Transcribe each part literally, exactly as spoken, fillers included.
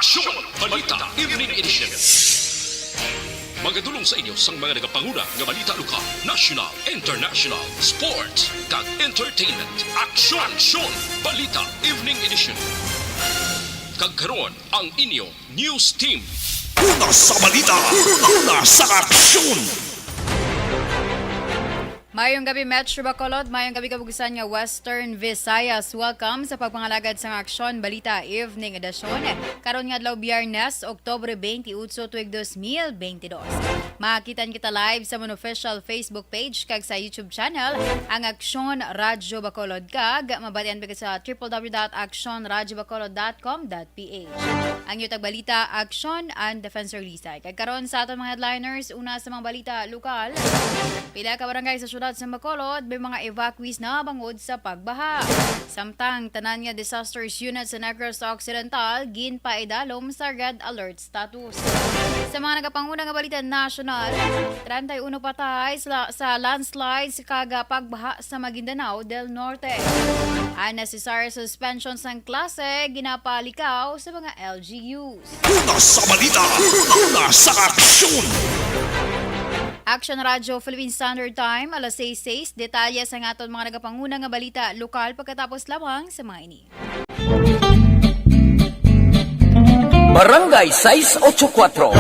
Aksyon Balita Evening Edition. Magadulong sa inyo sang mga nagapanguna nga balita lokal, national, international, sports, kag entertainment. Aksyon! Aksyon! Balita Evening Edition. Kag karon, ang inyo news team. Una sa balita, una sa aksyon. Mayong gabi, Metro Bacolod. Mayong gabi, kabugsan nga Western Visayas. Welcome sa pagpangalagad sang Aksyon Balita Evening Edition. Karon nga adlaw, Biyernes, Oktubre twenty-eight, tuig dos mil benti dos. Makita kita live sa amon official Facebook page kag sa YouTube channel, ang Aksyon Radyo Bacolod, kag mabatian pa sa triple W dot aksyon radyo bacolod dot com dot P H. Ang inyo tagbalita, Aksyon and Defensor Lisay. Kag karon sa aton mga headliners, una sa mga balita lokal. Pila ka barangay sa siyudad sa Bacolod may mga evacuees na bangod sa pagbaha. Samtang tanan nga disaster unit sa Negros Occidental ginpaidalom sa red alert status. Sa mga nagapanguna nga balita nasyonal, treinta y uno patay sa, sa landslides kag pagbaha sa Maguindanao del Norte. Unnecessary suspension sang klase ginapalikaw sa mga L G Us. Una sa balita, una sa aksyon. Action Radio Philippine Standard Time, alas sais sais. Detalye sa aton mga nagapanguna nga balita lokal pagkatapos lamang sa mga ini. Barangay sais ocho kuwatro.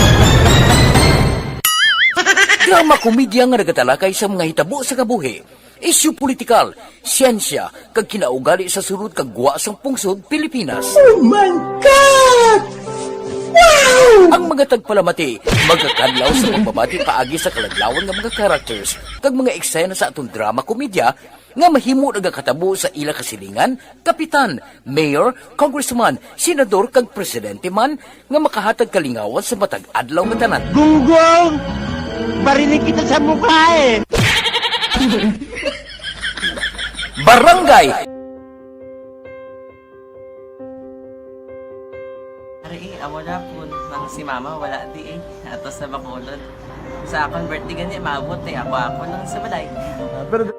Drama komedya nga nagatalakay sa mga hitabo sa kabuhi, isyu politikal, siyensya, kag kinaugali sa sulod kag gwa sang pungsod Pilipinas. Oh my God! Wow! Ang mga tagpalamati magakadlaw sa pagbabati paagi sa kaladlawan nga mga characters kag mga eksena sa aton drama komedya nga mahimo nagakatabo sa ila kasilingan, kapitan, mayor, congressman, senador, kag presidente man nga makahatag kalingawan sa matag adlaw nga tanan. Gunggong! Barinig kita sa mukha eh! Barangay! Ari eh, amo na po nang si mama wala di eh. Ato sa Bacolod. Sa akon birthday gani, maabot eh. Ako, ako lang sa balay. Ah, pero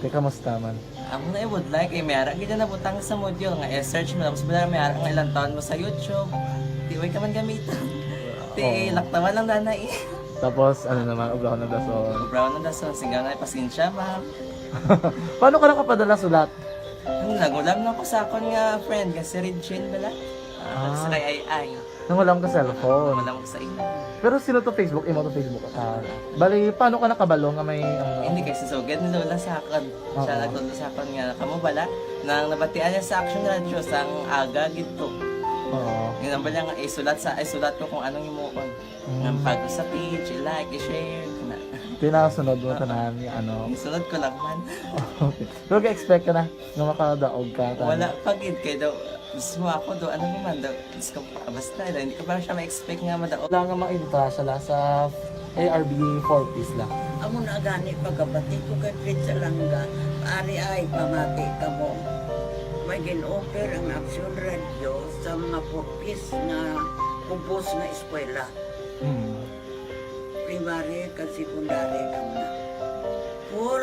Teka, kamusta man? Amo na ibudlay kay may ara gid na nabutang sa module nga i-search mo, tapos bala may ara nga ilang taon mo sa YouTube. Di way ka man gamiton. Di, oo, laktawan lang dana eh. Tapos, ano naman, ubrahon ng dason. Ubrahon ng dason, singga nga, pasensya, ma'am. Paano ka nakapadala sulat? Ano, nagulam na ko sa akon nga friend, nga si Regine bala. Ah, ah, sa kay Ay Ay. Nangulam ka cellphone? Nangulam ko sa imo. Pero sino to Facebook? Imo to Facebook? Ah, bali, paano ka nakabalo nga may, ano? Hindi, kay susugid ni Lola sa akon. Oo. Siya nagtudlo sa akon nga, kamo bala, nang nabatian niya sa Action Radio, sang aga gid to. Oo. Yun ang bala nga, isulat sa, isulat ko kung anong imuon. Mm. Nga pag sa page, i-like, i-share, kana. Tinasunod mo, oo, tanan, nga ano. Isunod ko lang man. Okay. Pero ga-expect ka na nga makadaog ka, tanan? Wala pa gid, kay daw, mismo ako daw, ano naman daw, Diyos ko, basta, hindi ko pa siya ma-expect nga madaog. Wala nga ma-entra siya la sa A R B four Ps la. Amo na gani pagkabati ko kay Fred Salanga, ari ay pamati kamo. May gin-offer ang Action Radio sa mga four Ps nga kubos nga eskwela. Hmm. Primary kag secondary kamo na. Paul,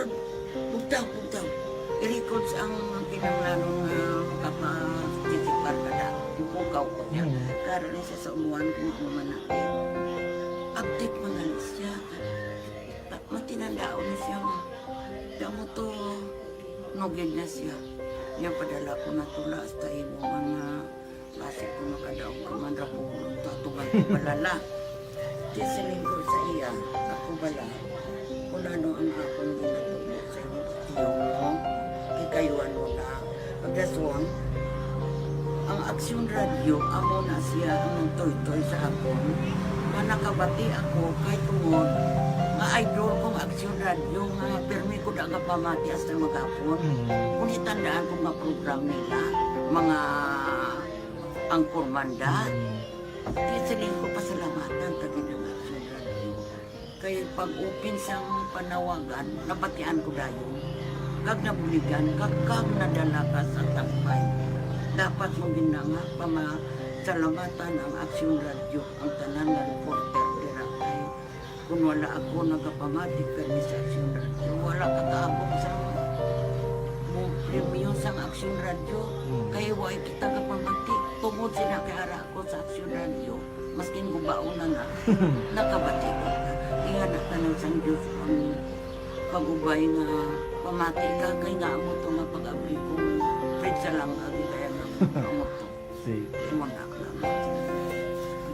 bugtaw, bugtaw. I-records ang kinahanglanon nga makaparticipar ka na. Ipukaw ko niya. Mm. Karon ni siya sa umuan kung ano man natin. Update man na siya. Ta-, matinandaon ni siya nga. Damo to, nugid na siya. Niya padala ko na tula hasta imo mga Basi kung makadaog ka man ra po, tatugan ko bala la. Di siling ko sa iya, ako bala, kung ano ang akong ginatubo sa imo, tiyo mo, kikayuan mo na. Pagkaswang, ang Aksyon Radio, amo na siya ang nagtoytoy sa akon, nga nakabati ako kay tungod Nga idol ko nga Aksyon Radyo nga pirmi ko da nga pamati hasta maghapon. Mm. Kung itandaan ko nga program nila, mga angkorman da. Mm. Di siling ko pasalamatan ta gid ang Aksyon Radyo. Kay pag-open sang panawagan, nabatian ko dayon. Kag nabuligan, kag, kag nadala ka sa tampay. Dapat mo gid na nga pamasalamatan ang Aksyon Radyo, ang tanan nga reporter dira kay kun wala ako nagapamati kani sa Aksyon Radyo, wala ka kaabot sa mo premyo sang Aksyon Radyo. Hmm. Kay wa kita kapamati tungod sila kay ara ko sa Aksyon Radyo, maskin gubaon na na, nakabati ko. Ingana ka nang sang Diyos ang pag-ubay nga pamati ka, kay nga amo to nga pag-abli ko, Fred, sa langga, di kaya nga amo to. Sige. Imo na, amo to.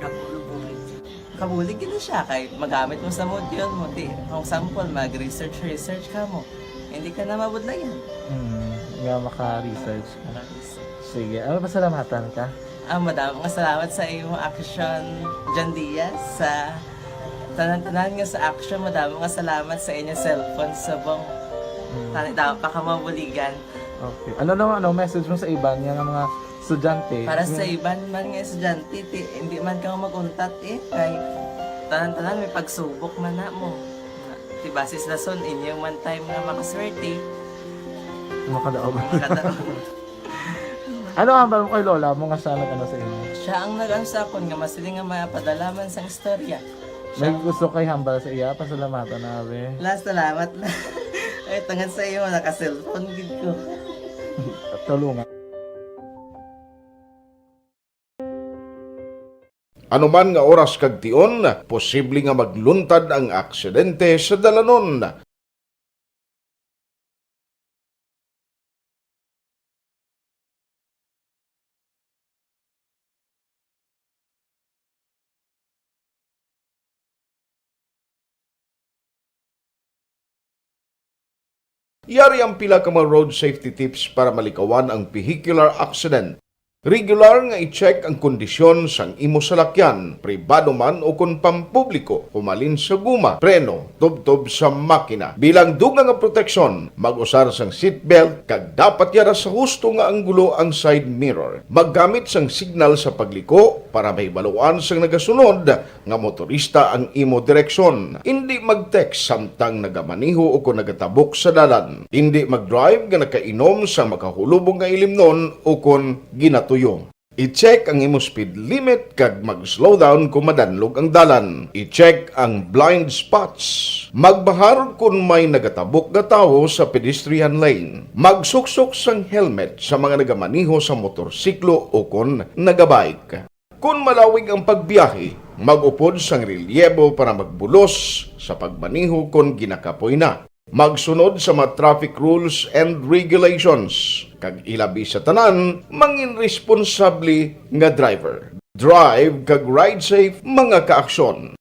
Dako na bulig siya. Kabulig gid siya kay magamit mo sa module mo. Di, for example, mag-research, research ka mo. Hindi ka na mabudlayan. Hmm, nga maka-research ka. Maka-research. Sige, ano, pasalamatan ka? Ah, madamo nga salamat sa imo Aksyon, John Diaz, sa tanan-tanan nga sa Aksyon. Madamo nga salamat sa inyo cellphone subong. Hmm. Tani, dapat pa ka mabuligan. Okay. Ano naman, ano, message mo sa iban nga mga estudyante? Para sa Yung iban man nga estudyante, ti, hindi man ka mag-untat eh. Kay tanan-tanan may pagsubok man na mo. Ti, basis lason, inyo man time nga makaswerte. Makadaog. Makadaog. Ano ang hambal mo kay lola mo nga siya nag-ano sa imo? Siya ang nag-ano sa akon nga masiling nga mapadala man sang istorya. May Siya gusto kay hambal sa iya, pasalamatan na, abi. La, salamat na. Ay, tungod sa iyo, naka-cellphone gid ko. Tulungan. Anuman nga oras kag tion, posible nga magluntad ang aksidente sa dalanon. Yari ang pila ka mga road safety tips para malikawan ang vehicular accident. Regular nga i-check ang kondisyon sang imo salakyan, pribado man o kon pampubliko, humalin sa guma, preno, tubtob sa makina. Bilang dugang nga proteksyon, mag-usar sang seatbelt kag dapat yara sa husto nga anggulo ang side mirror. Maggamit sang signal sa pagliko para mahibaluan sang nagasunod nga motorista ang imo direksyon. Indi mag-text samtang nagamaneho o kon nagatabok sa dalan. Indi mag-drive nga nakainom sa makahulubong nga ilimnon o kon ginatuyo. I-check ang imo speed limit kag mag-slow down kon madanlog ang dalan. I-check ang blind spots. Magbahar kon may nagatabok nga tawo sa pedestrian lane. Magsuksok sang helmet sa mga nagamaneho sa motorsiklo o kon nagabike. Kon malawig ang pagbiyahe, mag-upod sang relyebo para magbulos sa pagmaneho kon ginakapoy na. Magsunod sa mga traffic rules and regulations, kag ilabi sa tanan, mangin responsable nga driver. Drive kag ride safe, mga kaaksyon.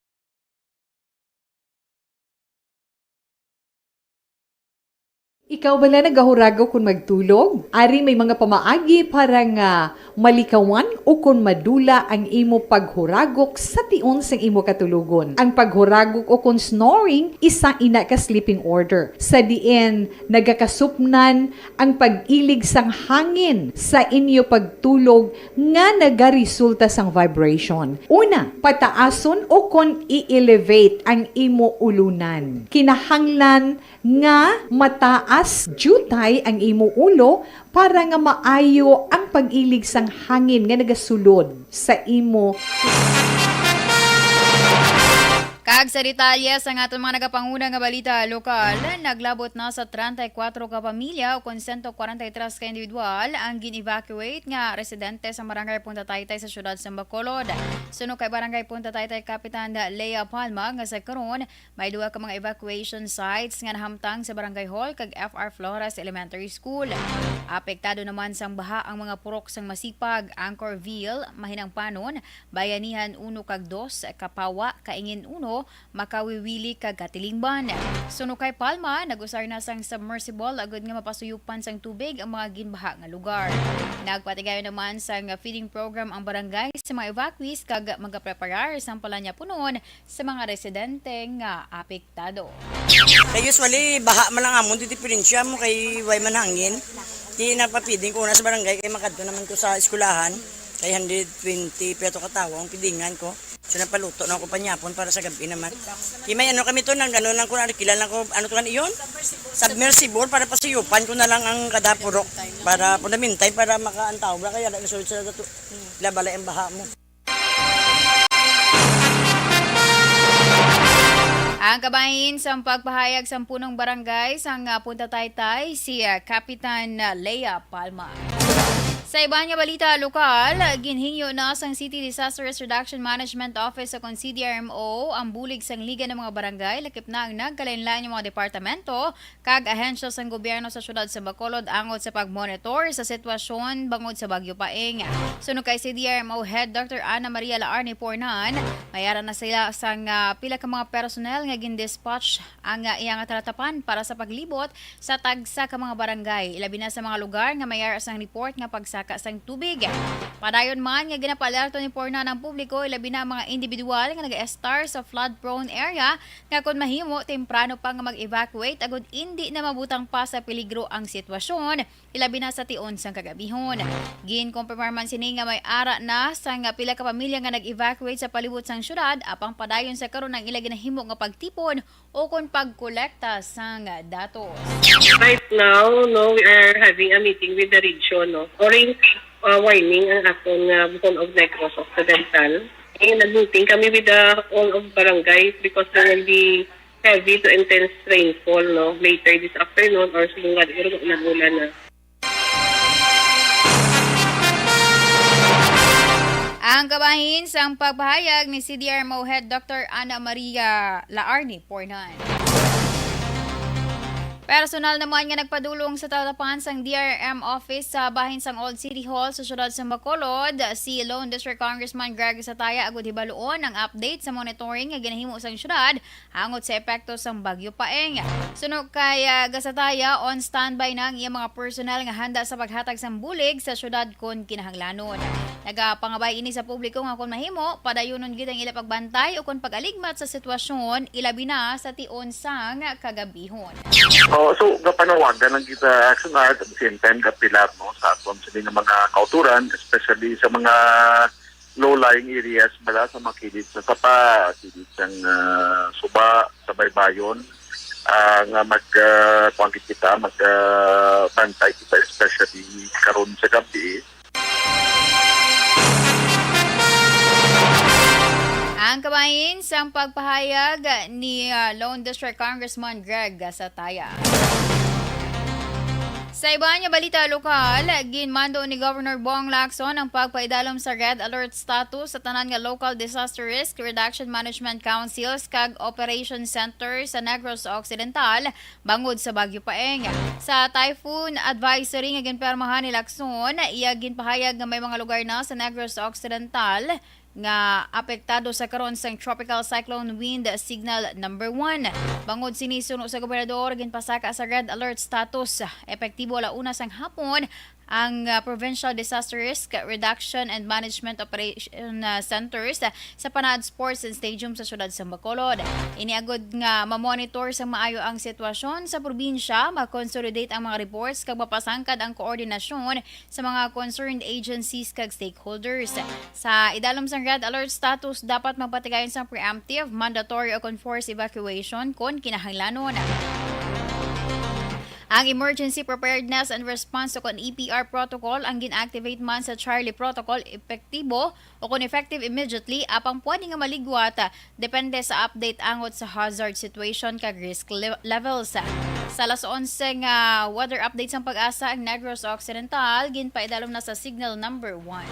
Ikaw bala nagahuragok kon magtulog? Ari may mga pamaagi para nga malikawan o kon madula ang imo paghuragok sa tion sang imo katulogon. Ang paghuragok o kon snoring, isa ina ka sleeping order, sa diin nagakasupnan ang pag-ilig sang hangin sa inyo pagtulog nga nagaresulta sang vibration. Una, pataason o kon i-elevate ang imo ulunan. Kinahanglan nga mataas diutay ang imo ulo para nga maayo ang pag-ilig sang hangin nga nagasulod sa imo. Kag sa detalye sang aton mga nagapanguna nga balita lokal, naglabot na sa treinta y cuatro ka pamilya o kon sento kwarenta y tres ka individual ang gin-evacuate nga residente sa Barangay Punta Taytay sa siyudad sa Bacolod. Suno kay Barangay Punta Taytay Kapitan Lea Palma nga sa karon may duha ka mga evacuation sites nga nahamtang sa Barangay Hall kag F R Flores Elementary School. Apektado naman sang baha ang mga purok sang Masipag, Anchorville, Mahinangpanon, Bayanihan uno kag dos, Kapawa, Kaingin uno, Makawiwili kag Katilingban. Suno kay Palma, nag-usar na sang submersible agud nga mapasuyupan sang tubig ang mga ginbaha nga lugar. Nagpatigayon naman sang feeding program ang barangay sa mga evacuees kag magapreparar sang palanyapunon sa mga residente nga apektado. Kay usually, baha man lang amon, di diferensya mo kay way man hangin. Di na pa feeding ko una sa barangay kay makadto naman ko sa eskwelahan. Kay hundred twenty peto ka tawo ang feedingan ko. So, napaluto na ako panyapon para sa gabi naman. Di may ano kami to, nang ano lang ko, nakilan lang ko, ano to kan iyon? Submersible para pasuyupan ko na lang ang kada purok para pundamentay para makaantaw. Wala kaya na isulod sila dato. Labalay ang baha mo. Ang kabahin sang pagpahayag sang punong barangay sang, ah, Punta Taytay, si, ah, Kapitan, ah, Lea Palma. Sa iban nga balita lokal, ginhingyo na sang City Disaster Risk Reduction Management Office o kon C D R M O ang bulig sang Liga ng mga Barangay, lakip na ang nagkalain-lain nga mga departamento kag ahensya sang gobyerno sa siyudad sa Bacolod angot sa pagmonitor sa sitwasyon bangod sa Bagyo Paeng. Suno kay C D R M O Head Doctor Ana Maria Laarne Pornan, may ara na sila sang, ah, pila ka mga personnel nga gin-dispatch ang, ah, iya nga talatapan para sa paglibot sa tagsa ka mga barangay, ilabi na sa mga lugar nga may ara sang report nga pagsaka sang tubig. Padayon man nga ginapaalerto ni Pornan ang publiko, ilabi na ang mga individual nga nag-estar sa flood-prone area, nga kon mahimo, temprano pa nga mag-evacuate agud indi na mabutang pa sa peligro ang sitwasyon, ilabi na sa tion sang kagabihon. Ginkumpirmar man sini nga may ara na sang pila ka pamilya nga nag-evacuate sa palibot sang syudad, apang padayon sa karon ang ila ginahimo nga pagtipon ukon pagkolekta sang datos. Right now, no, we are having a meeting with the region, no. Orange, uh, warning ang aton nga Bohol of Negros Occidental. Eh, nag-meeting kami with the all of barangays because there will be heavy to intense rainfall, no, later this afternoon or sa mga ulan na. Ang kabahin sang pagpahayag ni C D R M O Head Doctor Ana Maria Laarne Pornan. Personal naman nga nagpadulong sa talatapan sang D R M office sa bahin sang Old City Hall sa siyudad sa Bacolod, si Lone District Congressman Greg Sataya, agud hibaluon ang update sa monitoring nga ginahimo sang siyudad angot sa epekto sang Bagyo Paeng. Suno kay, ah, Gasataya, on standby na ang iyang mga personnel nga handa sa paghatag sang bulig sa siyudad kon kinahanglanon. Nagapangabay ini sa publiko nga kon mahimo, padayunon gid ang ila pagbantay ukon pag-aligmat sa sitwasyon, ilabi na sa tion sang kagabihon. Oh, so gapanawagan lang kita, Action Art, at the same time gapilar, no, sa aton sini nga mga kauturan, especially sa mga low-lying areas bala sa mga kilid sa sapa, kilid sang, ah, suba, sa baybayon, ah, nga mag, ah, kuwan gid kita, mag, ah, bantay kita, especially karon sa gabi. Ang kabahin sang pagpahayag ni, ah, Lone District Congressman Greg Sataya. Sa iban nga balita lokal, ginmando ni Governor Bong Lacson ang pagpaidalom sa red alert status sa tanan nga local disaster risk reduction management councils kag operation center sa Negros Occidental bangod sa Bagyo Paeng. Sa typhoon advisory nga ginpermahan ni Lacson, iya ginpahayag nga may mga lugar na sa Negros Occidental nga apektado sa karon sang Tropical Cyclone Wind Signal Number One. Bangod sini, suno sa gobernador, ginpasaka sa red alert status. Epektibo ala una sang hapon ang, ah, Provincial Disaster Risk Reduction and Management Operation, ah, Centers sa Panaad Sports and Stadium sa siyudad sa Bacolod. Ini agud nga ma-monitor sa maayo ang sitwasyon sa probinsya, ma-consolidate ang mga reports kag mapasangkad ang koordinasyon sa mga concerned agencies kag stakeholders. Sa idalom sang red alert status, dapat magpatigayon sang preemptive, mandatory o kon forced evacuation kon kinahanglanon. Ang Emergency Preparedness and Response o kon E P R protocol ang gin-activate man sa Charlie Protocol, epektibo o kon effective immediately, apang pwede nga maligwat, ah, depende sa update angot sa hazard situation kag risk le-, levels. Sa alas onse nga weather update sang PAGASA, ang Negros Occidental ginpaidalom na sa Signal Number One.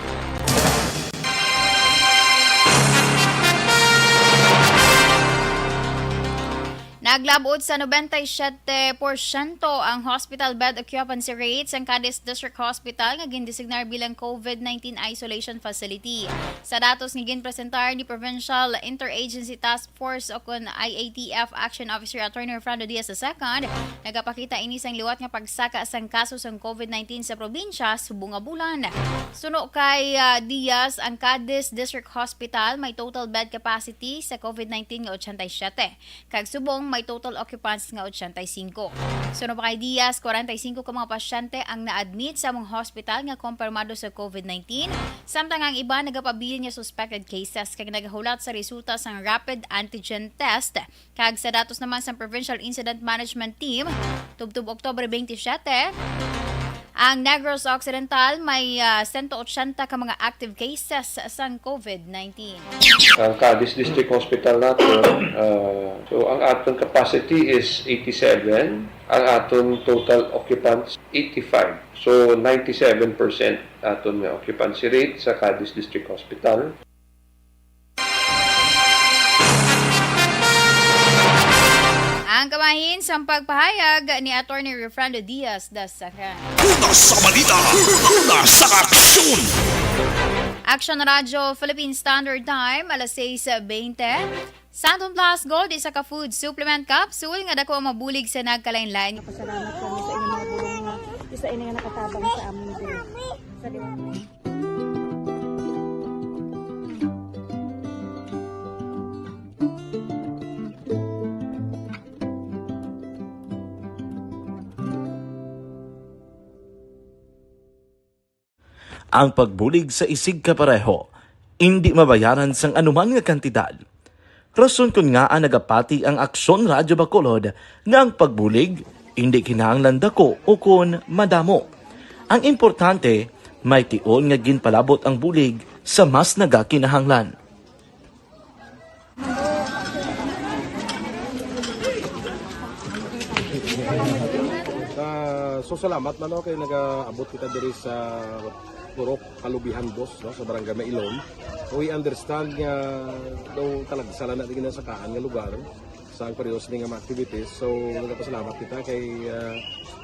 Naglabot sa nobenta y siyete porsyento ang hospital bed occupancy rate sang Cadiz District Hospital nga gindesignar bilang COVID nineteen isolation facility. Sa datos nga ginpresentar ni Provincial Interagency Task Force o kon I A T F Action Officer Attorney Fernando Diaz the second, nagapakita ini sang liwat nga pagsaka sang kaso sang COVID nineteen sa probinsya subong nga bulan. Suno kay, ah, Diaz, ang Cadiz District Hospital may total bed capacity sa COVID nineteen nga ochenta y siyete. Kag subong may total occupants nga ochenta y singko. Suno pa kay Diaz, kwarenta y singko ka mga pasyente ang na-admit sa among hospital nga kompirmado sa COVID nineteen, samtang ang iban nagapabilin nga suspected cases kag nagahulat sa resulta sang rapid antigen test. Kag sa datos naman sang Provincial Incident Management Team, tubtob Oktubre twenty-seven, ang Negros Occidental may, ah, sento ochenta ka mga active cases sang COVID nineteen. Ang Cadiz District Hospital nato, ah, so ang aton capacity is eighty-seven, ang aton total occupants eighty-five. So ninety-seven percent aton nga occupancy rate sa Cadiz District Hospital. Ang kabahin sang pagpahayag ni Attorney Refrando Diaz the second. Una sa balita, una sa aksyon. Action Radio Philippine Standard Time, alas sais bente. Santon Plus Gold, isa ka food supplement capsule nga daku ang mabulig sa nagkalain-lain. Pasalamat kami sa inyong mga bulong nga isa ini nga nakatabang sa amon diri. Sa Ang pagbulig sa isigkapareho indi mabayaran sang anuman nga kantidad. Rason kon ngaa nagapati ang Aksyon Radyo Bacolod nga ang pagbulig indi kinahanglan daku ukon madamo. Ang importante, may tion nga ginpalabot ang bulig sa mas nagakinahanglan. Ah, so salamat man, no, kay nagaabot kita diri sa Purok Kalubihan Dos, no, sa Barangay Mailom. We understand nga daw talagsa lang na di ginasakaan nga lugar sa ang periods ni nga mga activities. So nagapasalamat kita kay, ah,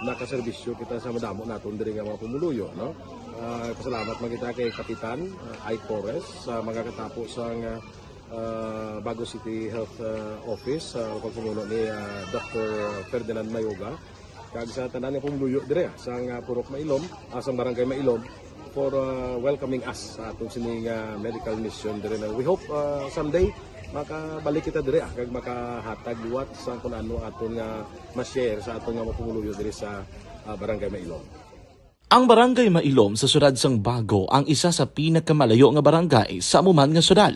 nakaserbisyo kita sa madamo naton diri nga mga pumuluyo, no. Ah, pasalamat man kita kay Kapitan, ah, Ike Torres, sa mga katapo sa nga, ah, Bago City Health, ah, Office, sa pagpamuno ni, ah, Doctor Ferdinand Mayoga, kag sa tanan nga pumuluyo dire, ah, sa nga Purok Mailom, ah, sa Barangay Mailom, for, ah, welcoming us sa atong sini nga medical mission dire na. We hope, ah, someday makabalik kita dire, ah, kag makahatag liwat sa kung ano aton nga ma-share sa aton nga mga pumuluyo dire sa, ah, Barangay Mailom. Ang Barangay Mailom sa siyudad sang Bago ang isa sa pinakamalayo nga barangay sa amo man nga siyudad.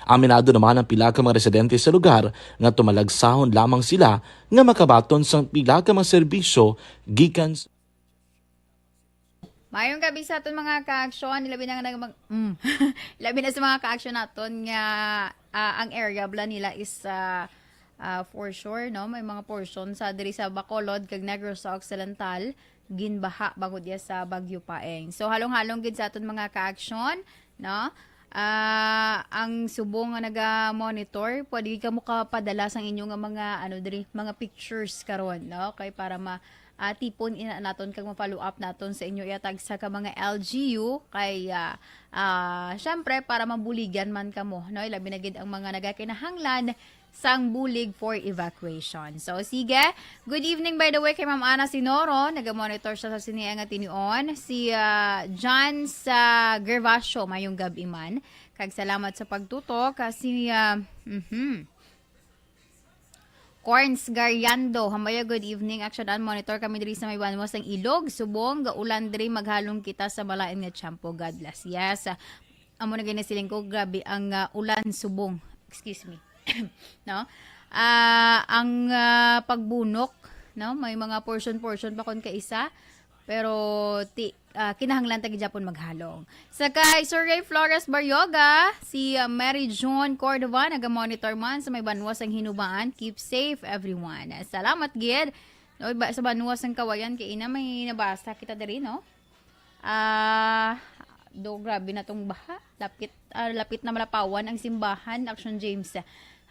Aminado naman ang pila ka mga residente sa lugar nga tumalagsahon lamang sila nga makabaton sang pila ka mga serbisyo gikan s- Mayong gabi sa aton mga ka-aksyon, labi na nga nag-, mag-, mm. Labi na sa mga ka-aksyon naton nga, ah, ang area bala nila is, ah, ah, for sure, no? May mga portion sa diri sa Bacolod kag Negros Occidental ginbaha bangod iya sa Bagyo Paeng. So, halong-halong gid sa aton mga ka-aksyon, no? Ah, ang subong nga naga-monitor, pwede gid kamo kapadala sang inyo nga mga, ano, diri, mga pictures karon, no? Kay para ma-, ah, tipon ina naton kag ma-follow up naton sa inyo ihatag sa ka mga L G U kay, ah, ah, syempre para mabuligan man kamo, no? Ilabi na gid ang mga nagakinahanglan sang bulig for evacuation. So, sige. Good evening, by the way, kay Ma'am Ana Sinoro. Naga-monitor siya sa sini nga tinion. Si, ah, John sa Gervasio, mayong gab-i man. Kag salamat sa pagtutok. Ah, si, ah, mhm. Corns Gariando, Hamaya, good evening. Action and monitor kami diri sa may banwa sang Ilog, Subong, gaulan diri, maghalong kita sa malain nga tiyempo. God bless. Yes. Amo na gani siling ko, grabe ang, ah, ulan, Subong. Excuse me. No? Ah, ang, ah, pagbunok, no? May mga portion-portion pa kon kaisa, pero ti-, ah, kinahanglan ta gid gyapon maghalong. Sa kay Sir Ray Flores Baryoga, si, ah, Mary June Cordova, naga-monitor man sa may banwa sang Hinubaan. Keep safe, everyone. Salamat gid. No, ba-, sa banwa sang Kawayan, kay ina may nabasa kita diri, no? Ah, do, grabe na tong baha. Lapit, ah, lapit na malapawan ang simbahan, Action James.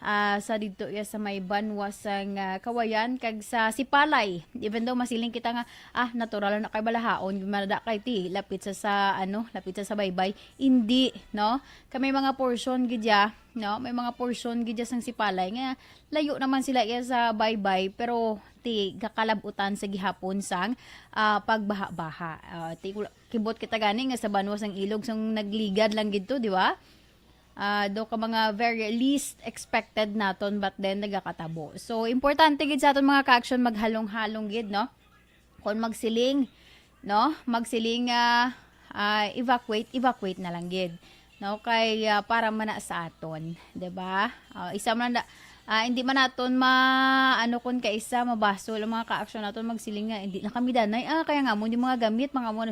ah, sa didto iya sa may banwa sang, ah, Kawayan kag sa Sipalay. Even though masiling kita nga, ah, natural na kay balahaon, gid man na kay ti, lapit sa, sa, ano, lapit sa, sa baybay. Hindi, no? Kay may mga portion gid ya, no? May mga portion gid ya sang Sipalay nga layo naman sila iya sa baybay, pero ti gakalab-utan sa gihapon sang, ah, pagbaha-baha. Ah, ti, kibot kita gani nga sa banwa sang Ilog sang nagligad lang gid to, di ba? Ah, do ka mga very least expected naton, but then nagakatabo. So, importante gid sa aton mga ka-action maghalong-halong gid, no? Kung magsiling, no? Magsiling, ah, ah, evacuate, evacuate na lang gid. No? Kay, ah, para man na sa aton, di ba? Ah, isa man na, ah, hindi man naton ma, ano, kung kaisa, mabasol ang mga ka-action naton, magsiling nga, hindi na kami danay, ah, kaya nga mo, yung mga gamit, mga mo,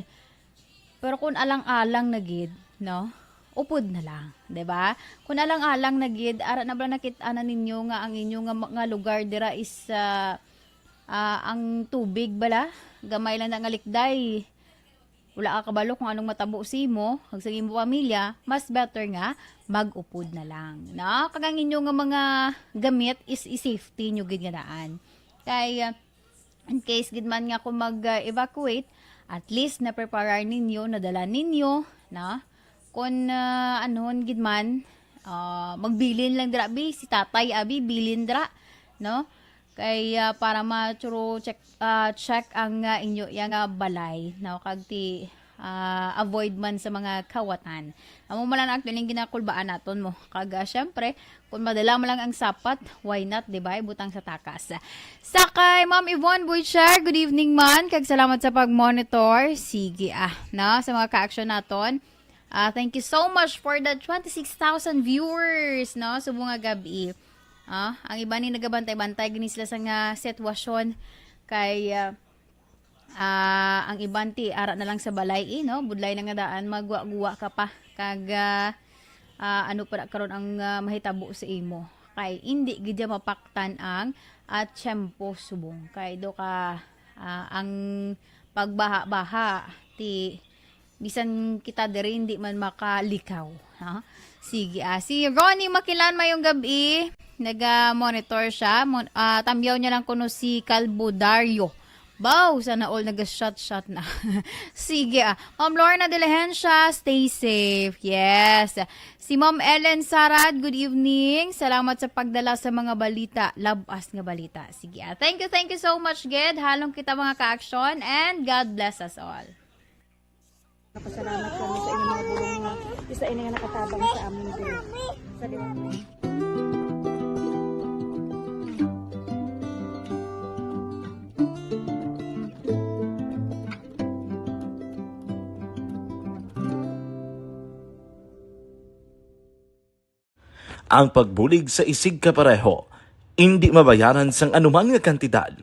pero kung alang-alang na gid, no? Upod na lang, di ba? Kung alang-alang na gid, ara na bala nakit-an na ninyo nga ang inyo nga, nga lugar dira is, ah, ah, ang tubig bala, gamay lang na nga likday. Wala ka kabalo kung anong matabo sa imo, kag sa imo pamilya, mas better nga mag-upod na lang, no? Kag ang inyo nga mga gamit is i-safety nyo gid nga daan. Kay, ah, in case gid man nga kung mag-evacuate, at least na-prepare ninyo, nadala ninyo, no? Kung, ah, anhon gid man, ah, magbilin lang dira, bi, si tatay, abi, bilin dira, no? Kay, ah, para ma-through check, ah, check ang, ah, inyo, yang, ah, balay, no? Kag ti, ah, avoid man sa mga kawatan. Amo man lang actually ang ginakulbaan naton mo. Kag, ah, syempre, kung madala mo lang ang sapat, why not, di ba? Ibutang sa takas. Sa kay Ma'am Yvonne Butcher, good evening man. Kag salamat sa pag-monitor. Sige, ah, no? Sa mga ka-action naton. Ah, thank you so much for the twenty-six thousand viewers, no? Subong nga gabi. Ah, ang iban ni nagabantay-bantay gini sila sa nga sitwasyon kay, ah, ah, ang iban ti ara na lang sa balay, eh, no? Budlay na nga daan, magwa-guwa ka pa. Kag, ah, ah, ano pa na karon ang, ah, mahitabo sa imo? Kay hindi gid ya mapaktan ang, ah, tiyempo subong. Kay do ka, ah, ang pagbaha-baha ti bisan kita diri hindi man makalikaw, ha? Sige, ah, si Ronnie Makilan, mayong gabi. Naga-monitor siya. Mon-, ah, tamyaw niya lang kuno si Calbo Dario. Baw, sana all naga-shot-shot na. Sige, ah. Ma'am Lorna Diligencia, stay safe. Yes. Si Ma'am Ellen Sarad, good evening. Salamat sa pagdala sa mga balita. Labas nga balita. Sige, ah. Thank you, thank you so much, Ged. Halong kita, mga ka-action, and God bless us all. Napasalamat kami sa inyong mga bulong nga isa ini nga nakatabang sa amin din. Sa Ang pagbulig sa isigkapareho indi mabayaran sang anuman nga kantidad.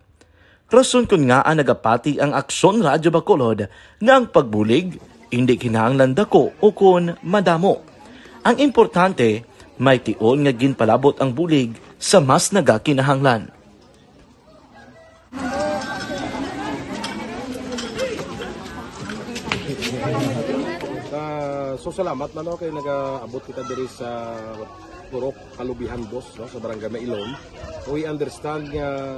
Rason kon ngaa nagapati ang Aksyon Radyo Bacolod nga ang pagbulig indi kinahanglan dako ukon madamo. Ang importante, may tion nga ginpalabot ang bulig sa mas nagakinahanglan. Ah, so salamat man, no, kay nagaabot kita diri sa Purok Kalubihan Dos, no, sa Barangay Mailom. We understand nga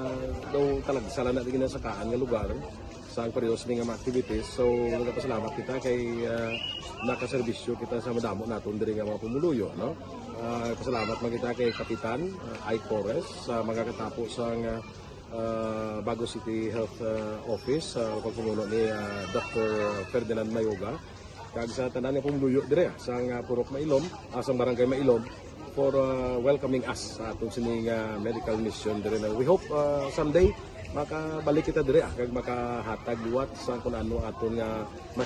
daw talagsa lang na din nasakaan nga lugar sa ang periodo sini nga mga activities. So nagapasalamat kita kay, ah, nakaserbisyo kita sa madamo naton diri nga mga pumuluyo, no. Ah, pasalamat man kita kay Kapitan, ah, Ike Torres sa mga katapo sa nga, ah, Bago City Health, ah, Office, sa pagpamuno ni, ah, Doctor Ferdinand Mayoga, kag sa tanan nga pumuluyo dire, ah, sa nga Purok Mailom, ah, sa Barangay Mailom, for, ah, welcoming us sa atong sining, ah, medical mission dire na we hope, ah, someday makabalik kita dire, ah, kag makahatag liwat sa kun ano aton nga mas.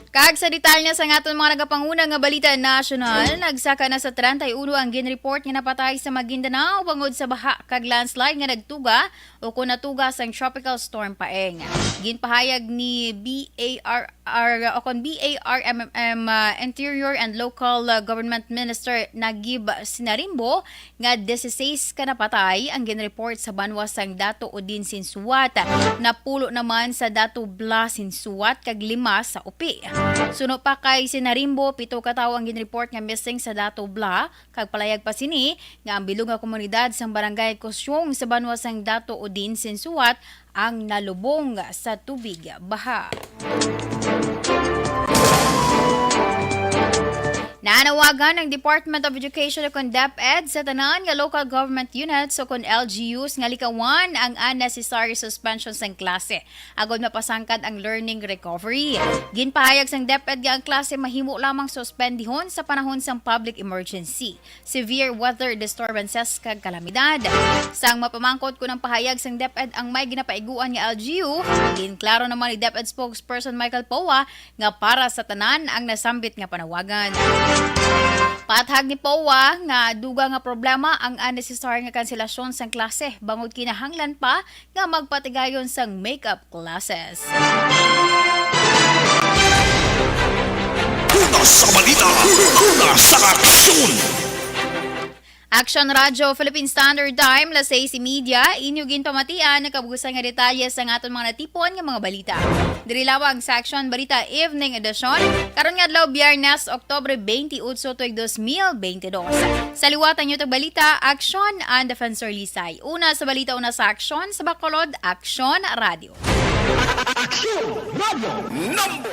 Kag sa detalye sa aton mga nagapanguna nga balita nasyonal, nagsaka na sa treinta y uno ang ginreport nga napatay sa Maguindanao bangod sa baha kag landslide nga nagtuga o kon natuga sang Tropical Storm Paeng. Ginpahayag ni B A R, o kon B A R M M M, ah, Interior and Local, ah, Government Minister Najib Senarimbo nga dieciséis ka napatay ang ginreport sa banwa sang Dato Odin Sinsuat, napulo naman sa Dato Bla Sinsuat, kag lima sa Upi. Suno pa kay Sinarimbo, pito ka tawo ang ginreport nga missing sa Dato Bla, kag palayag pa sini nga ang bilog nga komunidad sang Barangay Kusyong sa banwa sang Dato Odin Sinsuat ang nalubong sa tubig baha. Nanawagan ang Department of Education o kon DepEd sa tanan nga local government units o kon L G Us nga likawan ang unnecessary suspension sang klase agod mapasangkad ang learning recovery. Ginpahayag sang DepEd nga ang klase mahimo lamang suspendihon sa panahon sang public emergency, severe weather disturbances, kag kalamidad. Sang mapamangkot kon ang pahayag sang DepEd ang may ginapaiguan nga L G U, ginklaro naman ni DepEd spokesperson Michael Poa nga para sa tanan ang nasambit nga panawagan. Paathag ni Poa nga dugang nga problema ang unnecessary nga kanselasyon sang klase, bangod kinahanglan pa nga magpatigayon sang make-up classes. Una sa balita, una sa aksyon. Action Radio Philippine Standard Time, las sais y media, inyo ginpamatian ang kabugsan nga detalye sa aton mga natipon nga mga balita. Diri lamang sa Action Balita Evening Edition, karon nga adlaw, Biyernes, Oktubre twenty-eight, tuig dos mil bente dos. Sa liwat ang inyong balita, Action and Defensor Lisay. Una sa balita, una sa Action, sa Bacolod, Action Radio. Aksyon Radio number